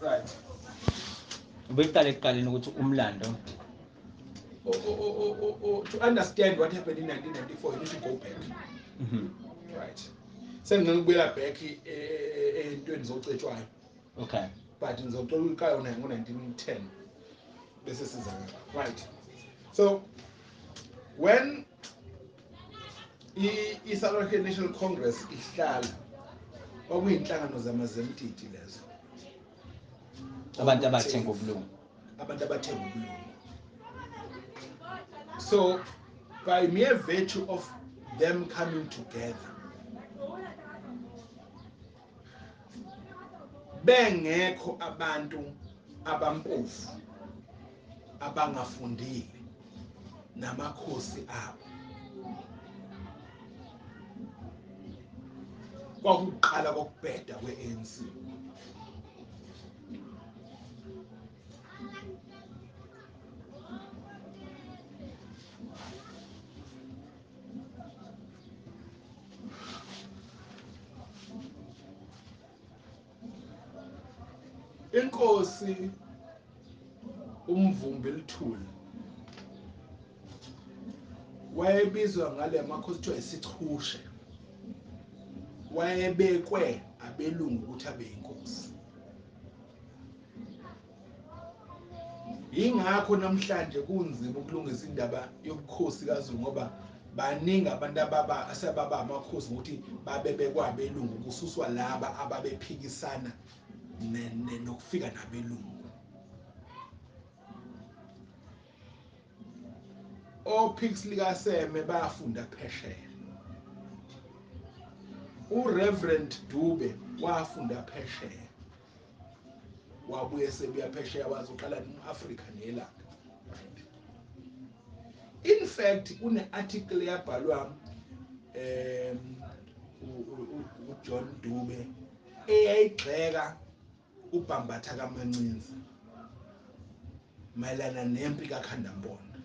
Right. Ubeqala ekuqaleni ukuthi umlando to understand what happened in 1994 you need to go back. Right. Sengingibuyela back entweni zocetshwayo. Okay. But ngizocela ukuqala yona ngo-1910 bese siza ngapha. Right. So when i-South African National Congress ihlala kwakuyinhlangano zamazemtiti lezo. Abantu abathenga ubulungu. Abantu abathenga ubulungu. So by mere virtue of them coming together, bengekho abantu abampofu abangafundile namakhosi abo. Kwakuqala kokubheda kwe-ANC. Inkosi uMvumbi Luthuli wayebizwa ngale makhosi kuthiwa isichushe, wayebekwe abelungu ukuthi abe inkosi. Ingakho namhlanje kunzima ukulungisa indaba yobukhosi kaZulu ngoba baningi abantu ababa asebaba amakhosi ngokuthi babebekwa abelungu kususwa laba ababephikisana nokufika nabelungu. OPixley kaSeme bayafunda phesheya. uReverend Dube wafunda phesheya. Wabuye sebuya phesheya wazoqala eAfrika nelanga. Right. In fact kune article yabhalwa uJohn Dube eyayigxeka uBhambatha kaMancinza mayelana nempi kaKhandampondo.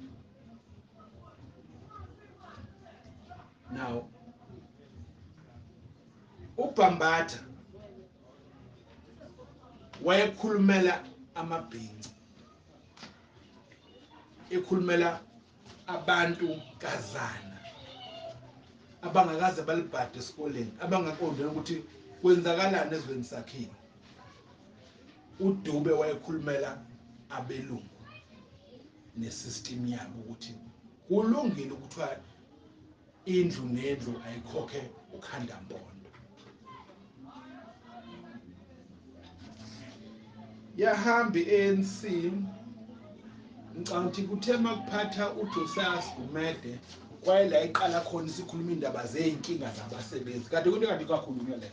Now uBhambatha wayekhulumela amabhinci, ekhulumela abantu kazana abangakaze balibhade esikoleni, abangaqondile ukuthi kwenzakalani ezweni sakhile. uDube wayekhulumela abelungu nesystem yabo ukuthi kulungile ukuthiwa indlu nendlu ayikhokhe uKhandampondo. Yahamba i-ANC, ngicabanga ukuthi kuthe makuphatha uJosiah Gumede kwaye la iqala khona isikhuluma indaba zeyinkinga zabasebenzi. Kade kunto kade kakhulunywa le.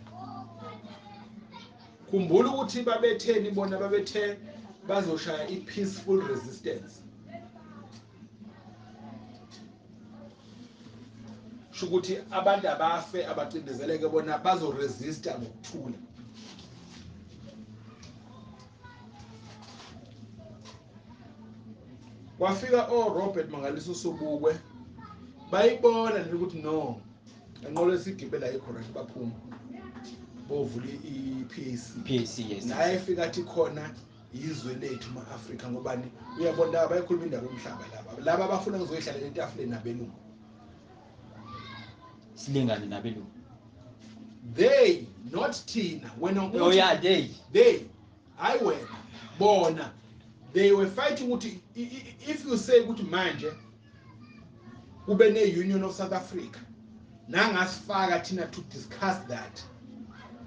Khumbula ukuthi babetheni bona, babethe bazoshaya i-peaceful resistance. Sho ukuthi abantu abafe abacindezeleke bona bazoresista ngokuthula. Kwafika oRobert Mangaliso Sobukwe bayibona le ukuthi no, enqolo esigibela ikhona baphuma bovula i-PAC. PAC, yes. Naye efika athi khona izwe lethu ma-Afrika ngobani uyabona laba bayikhuluma indaba yomhlaba laba. Laba abafuna ngizoyihlalela etafuleni nabelungu. Silingane nabelungu. They not thina wena. Oh yeah, they. They hayi wena bona. They were fighting ukuthi if you say ukuthi manje kube ne-Union of South Africa nangasifaka thina to discuss that,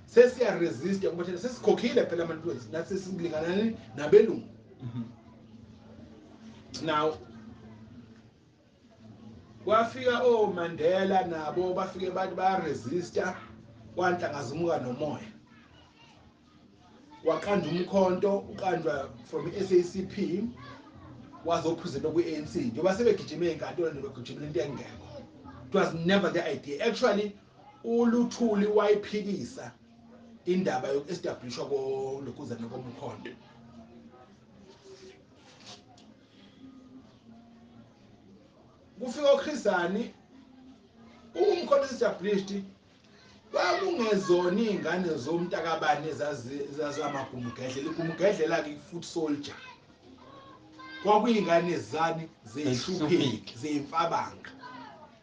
sesiya resist ngoba thina sesikhokhile phela abantu nathi sesilingana nabelungu. Now kwafika oMandela nabo bafike bathi baya resista, kwanhlangazimuka nomoya. Waqanjwa umkhonto, uqanjwa from i-SACP wazopresenta kwi-ANC njengoba sebegijime enkantolo nebegijimela into engekho. It was never the idea. Actually uLuthuli wayiphikisa indaba yoku-establishwa kolokuzana komkhonto. Kufika uChris Hani, umkhonto established, Kwakungezona iy'ngane zomntakabani ezazamagumugedlela, igumugedlela-ke i-foot soldier. Kwakuyingane zani zey'hlupheki, zey'mfabanga.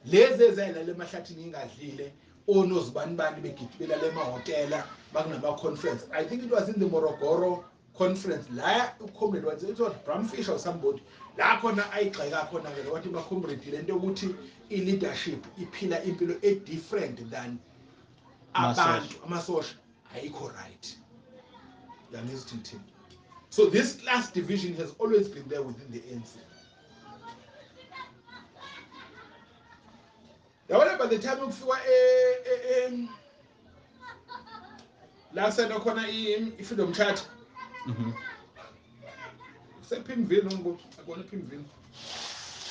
Lezi ezayilala emahlathini ingadlile, onozibanibani begibela emahhotela bakunama-conference. I think it was in the Morogoro conference la ucomrade was, it was Bram Fischer or somebody, la khona ayigxeka khona-ke wathi ba-comrade le nto yokuthi i-leadership iphila impilo e-different than abantu amasosha ayikho right. Uyangizwa ukuthi ngithini? So this class division has always been there within the ANC. Yabona by the time kufika la sena khona i-Freedom Charter. SePimville ngoba akona ePimville.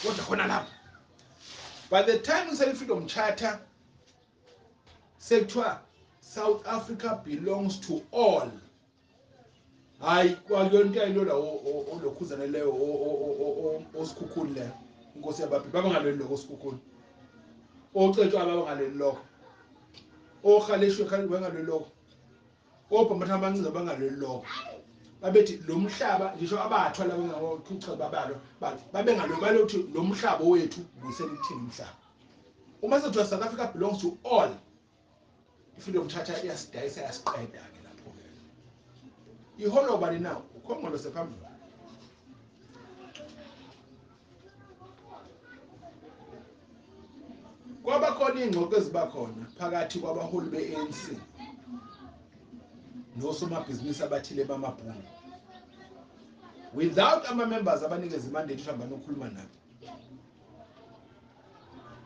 Kodwa khona lapho. By the time kusele Freedom Charter sekuthiwa South Africa belongs to all. Hayi kwakuyonto ayilona olokhuzana leyo osikhukhuni leyo. Inkosi yabaphi babangalweni lokho osikhukhuni. Ocetshwa babangalweni lokho. Ohaleshwe bangalweni lokho. Obhambatha abanciza bangalweni lokho. Babethi lo mhlaba ngisho abathwa laba ngawochucha babalo babengalwe balothi lo mhlaba wethu ubuyisela ukuthini umhlaba. Uma sethiwa South Africa belongs to all, iFreedom Charter iyasidayisa yasiqeda ke lapho ke. Iholo bani na ukhongolose phambili. Kwaba khona ingxoxo eziba khona phakathi kwabaholi be-ANC nosomabhizinisi abathile bamabhunu without ama-members abanikeza imandate ukuthi hambani okhuluma nabo.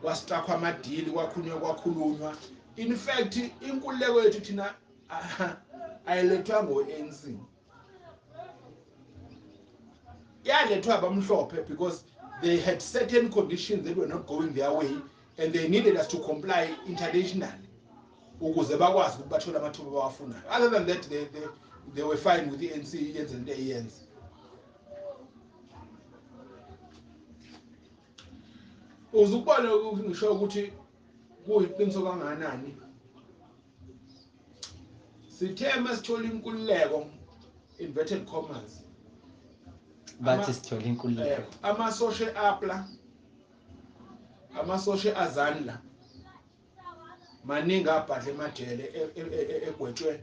Kwasitakhwa amadili, kwakhulunywa. In fact inkululeko yethu thina ayilethwa ngo-ANC, yalethwa abamhlophe because they had certain conditions that were not going their way and they needed us to comply internationally ukuze bakwazi ukuthi bathole amathuba abawafunayo. Other than that they were fine with the ANC yenze into eyenze. Uze ukubone ngisho ukuthi kuyiqiniso kangakanani. Sithe masithola inkululeko, inverted commas, bathi sithola inkululeko, amasosha APLA, amasosha AZANLA maningi abhadle emajele egwetshwe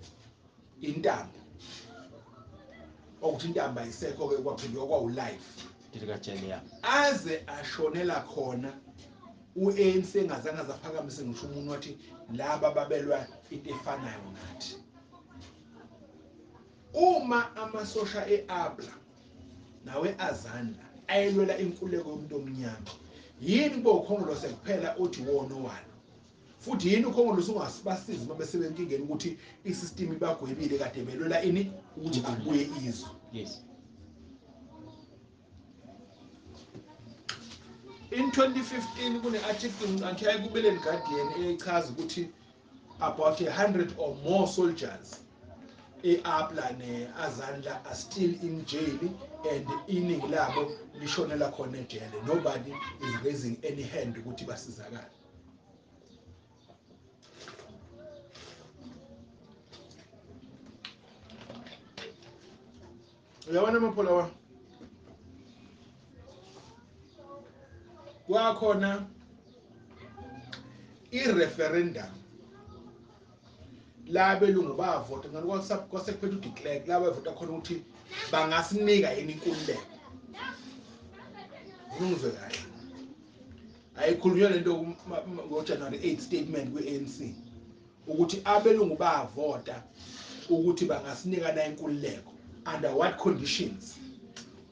intambo, okuthi intambo ayisekho ke kwaphindwa kwawu-life aze ashonela khona. U-ANC engazange azaphakamise ngisho umuntu wathi laba babelwa into efanayo nathi. Uma amasosha e-APLA nawe AZANLA ayelwela inkululeko yomuntu omnyama, yini kuba ukhongolose kuphela othi wona owalo? Futhi yini ukhongolose ungasibasizi uma besebenkingeni ukuthi isystem ibagwebile kade belwela ini ukuthi akubuye izwe? Yes. In 2015 kune-article anti ayikubeleni Guardian echaza ukuthi about 100 or more soldiers e-APLA ne-AZANLA are still in jail and iningi labo lishonela khona ejele. Nobody is raising any hand ukuthi basizakale. Uyabona amaphola wa kwakhona i-referendum la belungu bavota ngani kwasekuphethe uDeclare la bavota khona ukuthi bangasinika yini inkululeko. Ungizwe kahle, ayikhulunywa lento ngoJanuary 8 statement kwi-ANC ukuthi abelungu bavota ukuthi bangasinika na inkululeko under what conditions.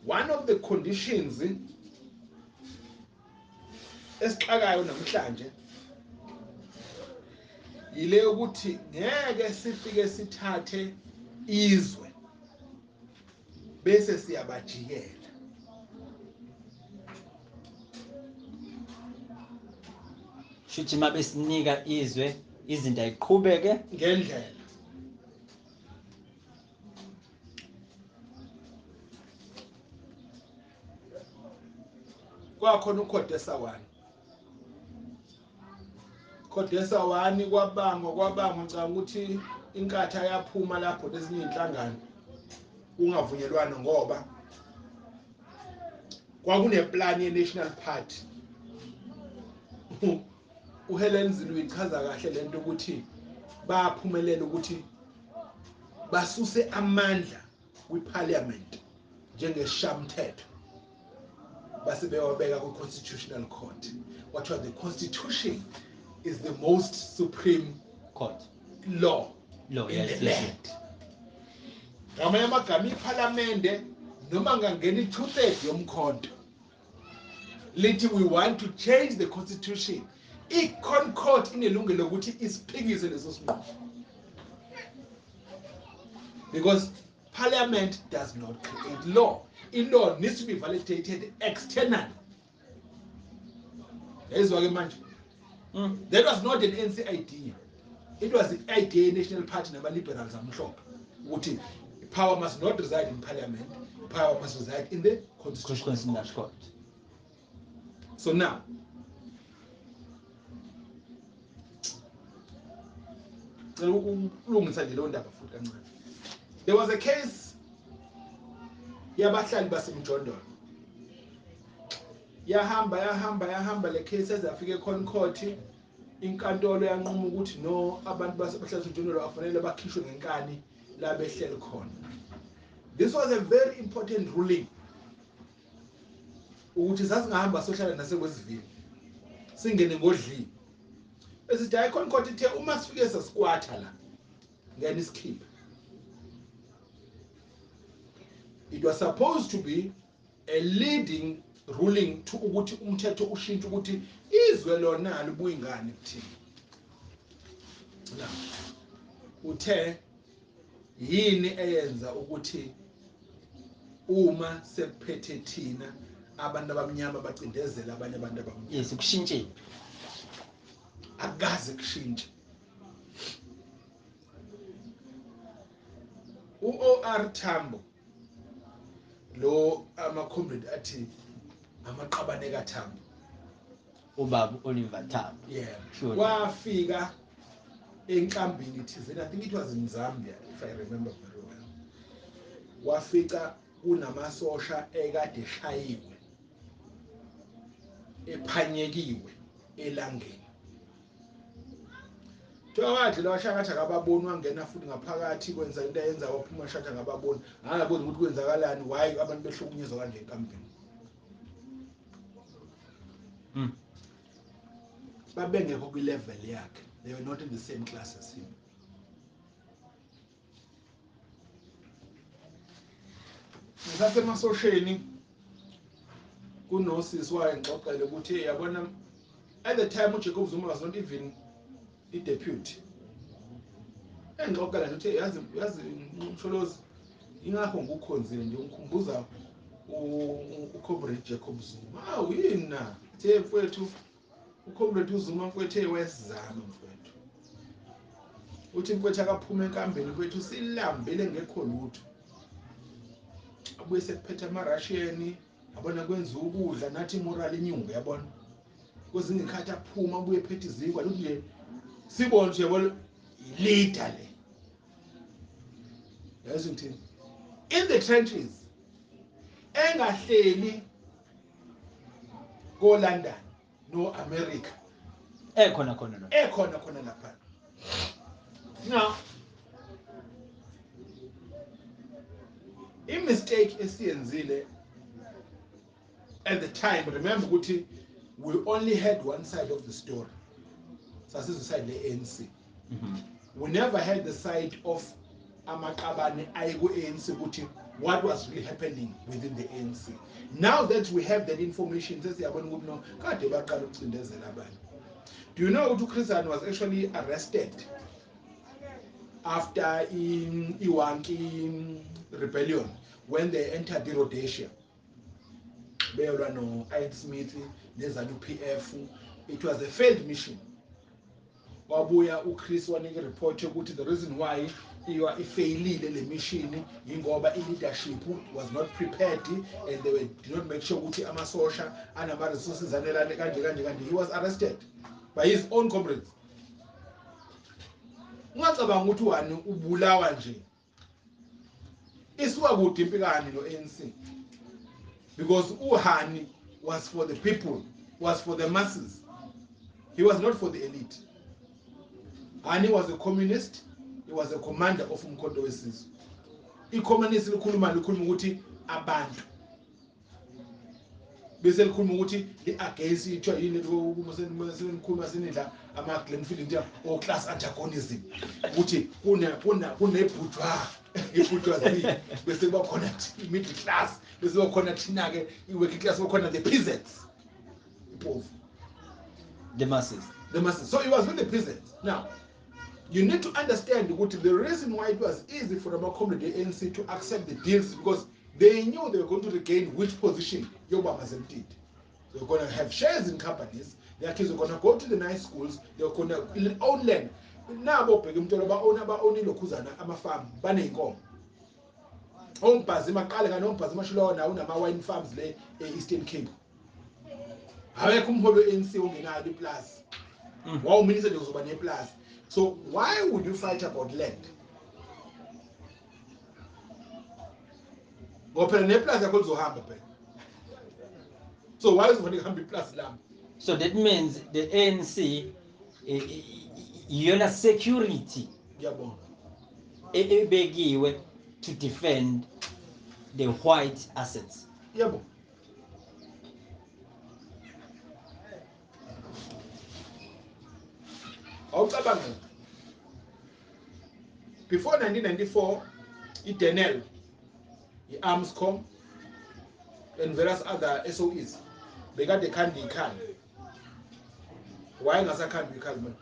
One of the conditions esixakayo namhlanje ile ukuthi ngeke sifike sithathe izwe bese siyabajikela. Shuthi mabesinika izwe izinto ayiqhubeke ngendlela. Kwakhona uCodesa 1, CODESA 1 kwabangwa ngicabanga ukuthi inkatha yaphuma lapho lezinye inhlangano ungavunyelwana ngoba kwakuneplan ye-National Party. uHelen Zille uyichaza kahle lento ukuthi baphumelela ukuthi basuse amandla kwiParliament njengeshamthetho base bewabeka kwi-Constitutional Court. Kwathiwa the Constitution is the most supreme court law law in the land. Ngamanye amagama iPhalamende noma ngangena i-2/3 yomkhonto lithi we want to change the constitution, i-Concourt inelungelo lokuthi isiphikise leso sinqumo because parliament does not create law. I-law needs to be validated externally. Yayizwa ke manje. That was not an ANC idea. It was the idea National Party nama-liberals amhlophe ukuthi power must not reside in parliament, power must reside in the constitutional court. So now ukulungisa nje leyo ndaba futhi kancane. There was a case yabahlali basemjondolo. Yahamba le case ezafika eConcourt. Inkantolo yanquma ukuthi no, abantu bahlala emjondolo afanele bakhishwe ngenkani la behleli khona. This was a very important ruling ukuthi sasingahamba sohlala nasekwesivile singene ngodlini. Esithi hayi ConCourt ithe uma sifike sasikwatha la ngene isikhipha. It was supposed to be a leading ruling to ukuthi umthetho ushintshe ukuthi izwe lona libuye ingane kuthina. Now uthe yini eyenza ukuthi uma sekuphethe thina abantu abamnyama bacindezela abanye abantu abamnyama? Yes, kushintshe. Akaze kushintshe. U-OR Tambo lo ama-comrade athi amaqabane kaTambo, ubaba Oliver Tambo. Yeah. Sure. Wafika enkambini thizeni, I think it was in Zambia if I remember very well. Wafica kunamasosha ekade eshayiwe ephanyekiwe elangeni. Wadla washakathi akababoni, wangena futhi ngaphakathi kwenza into ayenza waphuma shatha ngababoni. Angaboni ukuthi kwenzakalani, why abantu behlukunyezwa kanje enkambini. Babengekho kwi-level yakhe. They were not in the same class as him. Ngisasemasosheni kunosisi wayengixoxela ukuthi yabona at the time uJacob Zuma was not even i deputy. Engixoxela nje ukuthi yazi Msholozi ingakho ngikukhonzile nje ngikhumbuza uComrade Jacob Zuma. Awu yini na? Uthe mfowethu uComrade uZuma mfowethu wesizama mfowethu. Uthi mfowethu akaphuma enkambeni mfowethu silambile ngekho lutho. Abuye sekuphethe ama-Russian yabona kwenza ukudla nathi imoral inyuke yabona. Kwezinye izikhathi aphuma abuye ephethe izinkwa ukuthi nje sibone nje yabona leader le. Yazi ngithini? In the trenches engahleli ko London no America ekhona khona la. Ekhona khona lapha. Now i mistake esiyenzile at the time, remember ukuthi we only had one side of the story. Sasizwe side le-ANC. We never had the side of amaqabane ayiku-ANC ukuthi what was really happening within the ANC. Now that we have that information, sesiyabona ukuthi no, kade baqala ukucindezela abantu. Do you know ukuthi uChris Hani was actually arrested after iWanki rebellion when they entered the Rhodesia? Beyolwa no Ian Smith neZANU PF. It was a failed mission. Wabuya uChris wanika report yokuthi the reason why ifailile le mission ingoba i-leadership was not prepared and they did not make sure ukuthi amasosha anama resources anelane kanje kanje kanje. He was arrested by his own comrades. Ungacabanga ukuthi uHani ubulawa nje. Isuka kude impi kaHani no-ANC. Because uHani was for the people, was for the masses. He was not for the elite. Hani was a communist. He was a commander of Umkhonto weSizwe. I-communist likhuluma ukuthi abantu. Bese likhuluma ukuthi li-against ithiwa yini senikhuluma senidla ama-Glenfield nje o-class antagonism ukuthi kune-bourgeois, i-bourgeoisie, bese kuba khona i-middle class, bese kuba khona thina-ke i-working class, kuba khona the peasants, ipovu. The masses. The masses. So he was with the peasants. Now, you need to understand ukuthi the reason why it was easy for ama-comrade ANC to accept the deals because they knew they were going to regain which position? Yobamazemtiti. They were going to have shares in companies. Their kids were going to go to the nice schools. They were going to own land. Nabo bheka umntwana ba-own ilokhuzana ama-farm baney'nkomo. Ombhazima qale kanombhazima shilowa nawo unama-wine farms le e-Eastern Cape. Awekho umholi we-ANC ongenayo iplazi. Wawuminisa nje uzoba neplazi. So why would you fight about land? Ngoba phela neplazi yakho lizohamba phela. So why uzofanele kuhambe iplazi lami? So that means the ANC iyona security ngiyabonga ebekiwe to defend the white assets. Yebo. Awucabanga before 1994 iDenel, i-Armscom and various other SOEs bekade khanda ikhanda. Why ngasakhanda ikhanda manje?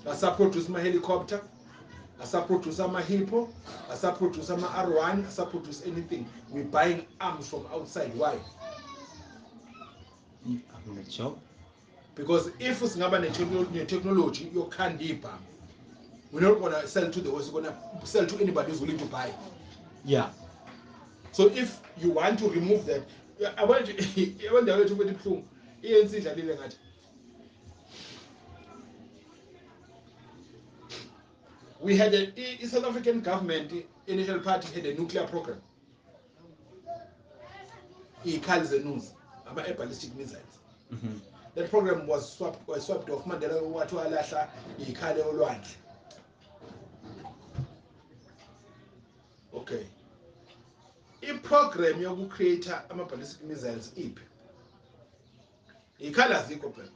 Asaproduce ama helicopter, asaproduce ama Hippo, asaproduce ama R1, asaproduce anything. We're buying arms from outside. Why? I'm not sure. Because if singaba ne-technology yokukhanda ibhamu, we're not gonna sell to the West, we're gonna sell to anybody who's willing to buy. Yeah. So if you want to remove that, I want to i-ANC idlalile ngathi. We had a South African government, National Party had a nuclear program. Ikhali zenuzi, ama ballistic missiles. That program was swapped off. Mandela wathi walahla ikhali olwandle. Okay. I-program yoku-create ama-ballistic missiles iphi? Ikhali azikho phela.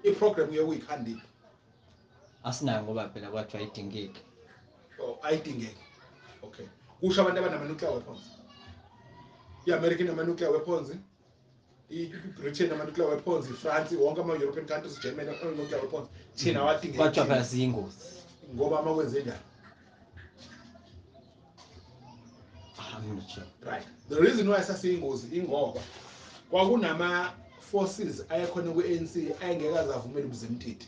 I-program yokuyikhanda iphi? Asinayo ngoba phela kwathiwa ayidingeki. Oh, ayidingeki. Okay. Kusho abantu abanama-nuclear weapons. I-American nama-nuclear weapons, i-Britain nama-nuclear weapons, i-France, wonke ama-European countries, Germany, nuclear weapons. Thina awadingeki. Kwathiwa phela siyingozi. Ngoba amakwenze njani? I'm not sure. Right. The reason why sasiyingozi ingoba kwakunama forces ayekhona ku-ANC ayengeke azavumela ubuzimtiti.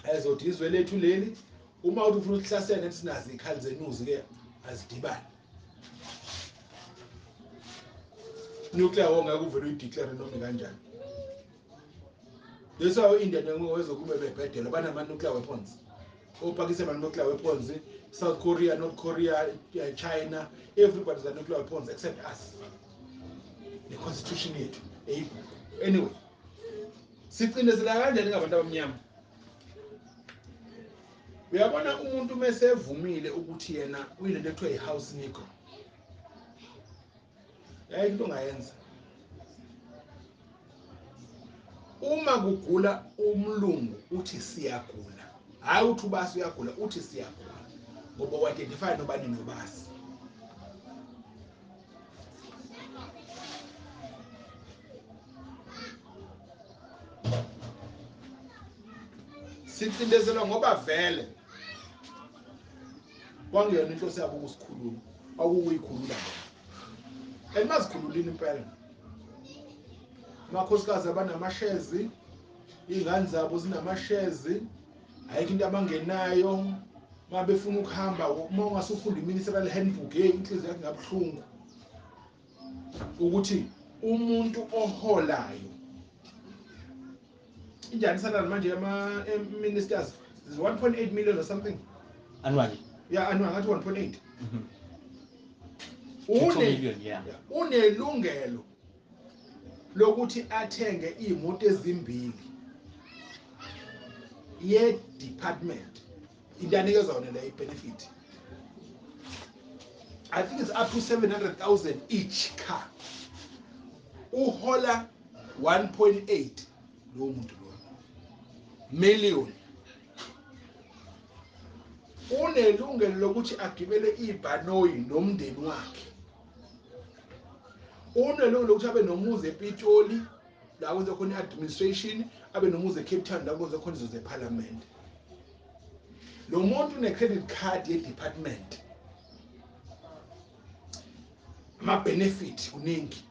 Ayezothi izwe lethu leli uma uthi ufuna ukuhlasela nathi sinazo izikhali zenuzi ke azidibane. Nuclear war ngeke uvele uyideclare noma kanjani. That's why India ngewezokube bebhedela banama nuclear weapons. OPakistan banama nuclear weapons, South Korea, North Korea, China, everybody's got nuclear weapons except us. The constitution yethu eyibhuku. Anyway, sicindezela kanjani ngabantu abamnyama? Uyabona umuntu mesevumile ukuthi yena uyilento ekuthiwa i-house negro. Yayi into ongayenza. Uma kugula umlungu uthi siyagula. Hayi uthi ubasi uyagula, uthi siyagula. Ngoba u-identify nobani nobasi. Sicindezelwa ngoba vele kwangeyona inhloso yabo ukusikhulula, kwakukuyikhulula bona. And mazikhululile impela. Amakhosikazi abanamashezi, iy'ngane zabo zinamashezi, ayikho into abangenayo. Uma befuna ukuhamba, uma ungasufunda i-ministerial handbook, hey, inhliziyo yakho ingabuhlungu. Ukuthi umuntu oholayo Injani salary manje ama ministers? Is 1.8 million or something annually. Yeah, annual, ngathi 1.8. 2 million, yeah. Unelungelo lokuthi athenge imoto ezimbili ye department, into anikezwa yona le benefit. I think it's up to 700,000 each car. Uhola 1.8 lo muntu lo million. Unelungelo lokuthi agibele ibhanoyi nomndeni wakhe. Unelungelo lokuthi abe nomuzi ePitoli la kwenza khona i-administration, abe nomuzi eCape Town la kwenza khona izo zeParliament. Lo muntu une-credit card ye-department. Ama-benefit kuningi.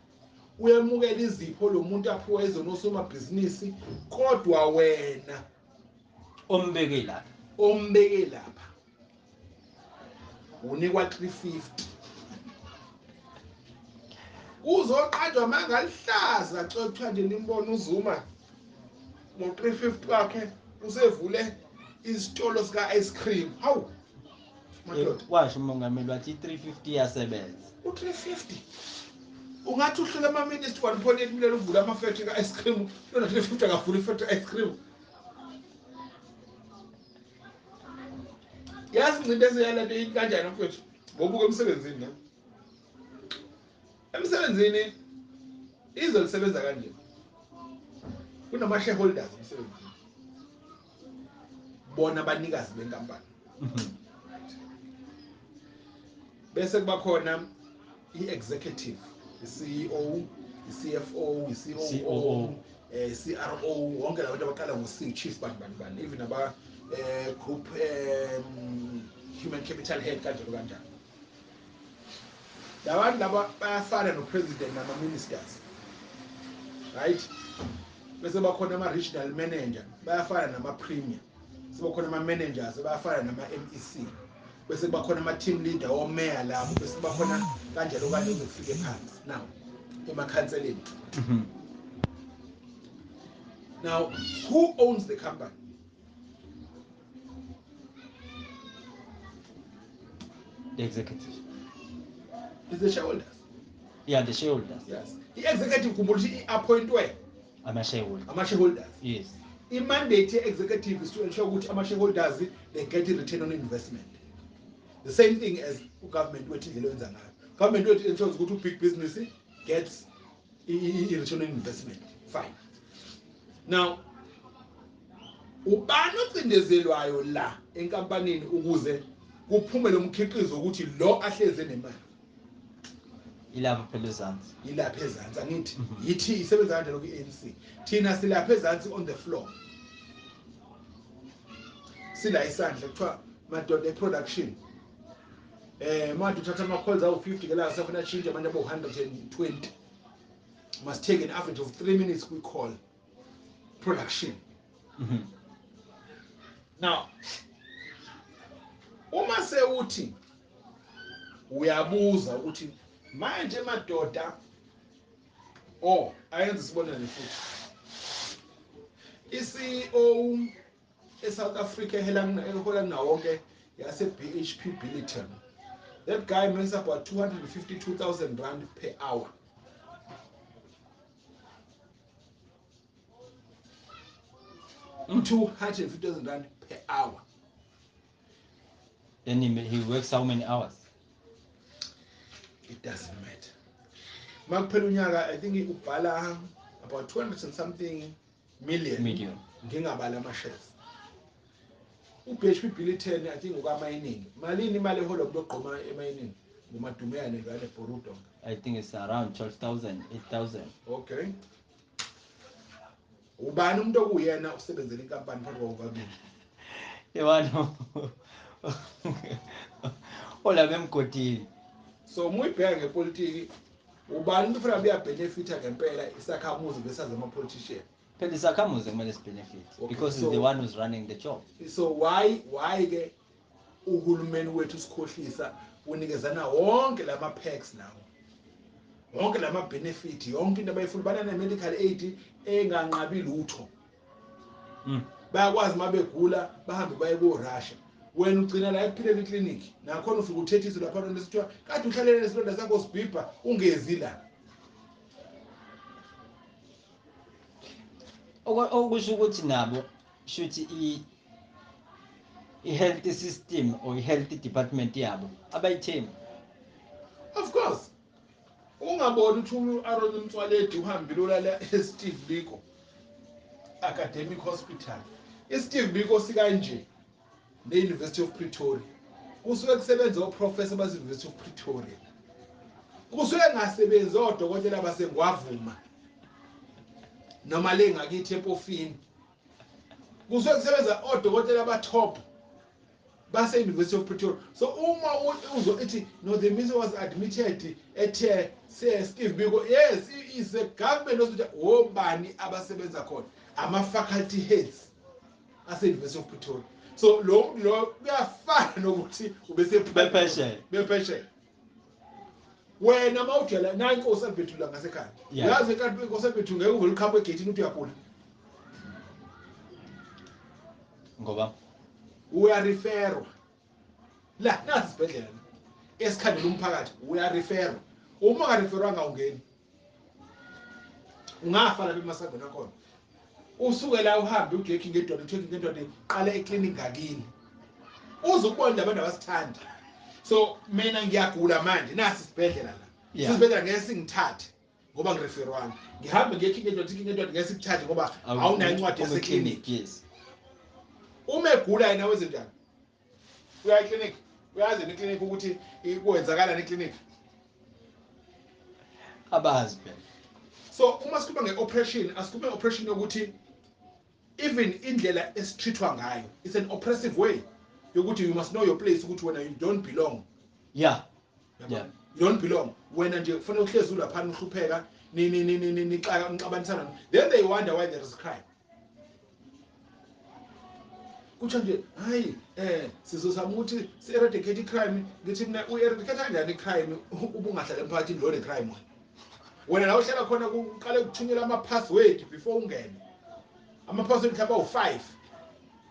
Uyamukela izipho lo muntu aphiwa ezona osomabhizinisi, kodwa wena ombeke lapha, ombeke lapha unikwa 350. Uzoqanjwa mangalihlaza kuthiwa nje nimbona uZuma ngo-350 wakhe usevule isitolo sika ice cream. Hawu madoda, washo umongameli wathi 350 iyasebenza. U-350 ungathi uhlela ama-minister 1.8 million uvula ama-factory ka-ice cream, lona 350 akavula i-factory ice cream. Yazi ingcindezi yalento kanjani mfethu? Ngobuka emsebenzini ne? Emsebenzini izwe lisebenza kanje. Kunama-shareholders emsebenzini, bona abanikazi benkampani. Bese kuba khona i-executive, i-CEO, i-CFO, i-COO, CRO, wonke labantu abaqala ngo-C, chief bani bani bani, even aba group human capital head kanjalo kanjalo. Labantu laba bayafana no-president nama-ministers, right? Bese bakhona ama-regional manager, bayafana nama-premier. Sebakhona ama-managers, bayafana nama-MEC. Bese kuba khona ama-team leader omeya lapho, bese kuba khona kanjalo kanjalo kuze kufike phansi now emakhanseleni. Now who owns the company? The executive. It's the shareholders. Yeah, the shareholders. Yes. The executive khumbula ukuthi i-appointwe ama-shareholders. Ama-shareholders. Yes. I-mandate ye-executive is to ensure ukuthi ama-shareholders they get a return on investment. The same thing as government wethu indlela oyenza ngayo. Government wethu ensures ukuthi u-big business gets i-return on investment. Fine. Now, ubani ocindezelwayo la enkampanini ukuze kuphume lo mkhiqizo ukuthi lo ahleze nemali? Ilapha phela ezansi. Ilapha ezansi, angithi yithi isebenza kanjalo kwi-ANC. Thina silapha ezansi on the floor. Sila isandla kuthiwa madoda e-production. Manje uthatha ama-calls awu-50 ke la sefuna change abantu abo-120. Must take an average of 3 minutes we call production. Now uma sewuthi uyabuza ukuthi manje madoda, oh ayenze isibonelo futhi, i-CEO eSouth Africa ehola nawo wonke yase BHP Billiton, that guy makes about 252,000 rand per hour. 250,000 rand per hour. Then he works how many hours? It doesn't matter. Makuphela unyaka, I think ubhala about 200 and something million. Ngingabala ama shares. uBHP Billiton I think uka mining. Malini imali eholwa umuntu ogqoma emining? Ngumadumeyane lwana eBorudo. I think it's around 12,000, 8,000. Okay. Ubani umuntu okuyena usebenzela inkampani phakathi kwababili? Yewano. Ola bemgodini. So muyibheka ngepolitiki, ubani umuntu ufuna uyabenefita ngempela isakhamuzi versus ama politician? Phela isakhamuzi kumele sibenefit, okay, because so, he's the one who's running the job. So why ke uhulumeni wethu usikhohlisa unikezana wonke lama perks lawo, wonke lama benefit, yonke into abayifuna, bana ne medical aid enganqabi lutho. Bayakwazi uma begula bahambe baye ko-Russia. Wena ugcina la ekuphileni eclinic, nakhona ufike uthethiswe lapha nesithiwa kade uhlalele nesilonda sakho sibhibha ungezi la. Okusho ukuthi nabo shuthi i-health system or i-health department yabo abayithembi. Of course. Ungaboni ukuthi u-Aaron Motsoaledi uhambile ulala e-Steve Biko Academic Hospital. I-Steve Biko sikanje ne-University of Pretoria. Kusuke kusebenza oprofessor base-University of Pretoria. Kusuke kungasebenzi odokotela baseNgwavuma noma le ngakithi eMpofini. Kusuke kusebenza odokotela aba-top base-University of Pretoria. So uma uzwa ithi no, the minister was admitted at Steve Biko, yes, is a government hospital. Obani abasebenza khona? Ama-faculty heads ase-University of Pretoria. So lo muntu lo kuyafana nokuthi ubese Bephesheya. Bephesheya. Wena mawujela na inkosi Albert la ngasekhaya. Uyazi kanti inkosi Albert ngeke uvele uqhamuke egate uthi uyagula. Ngoba uyareferwa. La nasi isibhedlela esikhandela umphakathi, uyareferwa. Uma ungareferwanga ungeni. Ungafa lapha emasangweni akhona. Usuke la uhambe ujeki ngedwala, ujeki ngedwala, qala eclinic ngakini. Uzukubona labantu abasithanda. So mina ngiyagula manje, nasi isibhedlela la. Isibhedlela ngeke singithathe ngoba ngireferwanga. Ngihambe ngiyekhi ngedwala, ngedwala ngeke sikuthathe ngoba awunayo incwadi yaseclinic. Yes. Uma egula yena wenze njani? Uya eclinic, uyazi eclinic ukuthi kwenzakalani eclinic. Abazi phela. So uma sikhuluma ngeoperation, asikhulume ngeoperation yokuthi even indlela esitreatwa ngayo, it's an oppressive way yokuthi you must know your place, ukuthi wena you don't belong. You don't belong. Wena nje kufanele uhlezi ulapha uhlupheka, ni ni ni ni nixabanisana. Then they wonder why there is crime. Kutsho nje hayi sizozama ukuthi si-eradicate i-crime. Ngithi mina u-eradicate kanjani i-crime ubungahlala emphakathini lo ne-crime wena? Wena la uhlala khona kuqale kuthunyelwa ama-password before ungene. Ama-password mhlawumbe awu-5.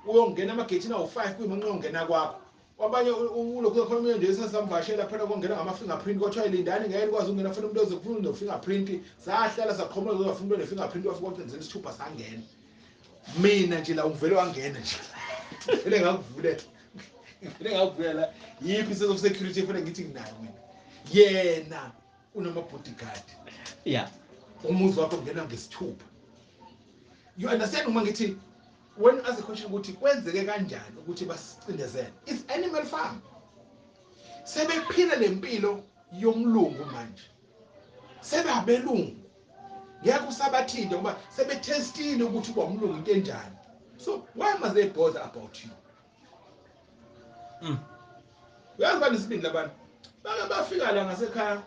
Uyongena amageyithini awu-5 kuyima ungena kwakho. Kwabanye ulokhu khona nje sesamvashela phela kongena ngama-fingerprint, kwathiwa lindani ngeke likwazi ukungena, fanele umuntu ozofuna no-fingerprint. Sahlala saqhoma uzofuna umuntu one-fingerprint, wafika wacenzela isithupha sangena. Mina nje la ungivele wangena nje. Vele ngakuvulela. Vele ngakuvulela. Yiphi sense of security efanele ngithi nginayo mina? Yena unama bodyguard. Umuzi wakho ungena ngesithupha. You understand uma ngithi when you ask a question ukuthi kwenzeke kanjani ukuthi basicindezele? It's animal farm. Sebephila lempilo yomlungu manje. Sebabelungu. Ngeke usabathinta ngoba sebetestile ukuthi uba umlungu into enjani. So why must they bother about you? Uyazi banesibindi labantu. Bake bafika la ngasekhaya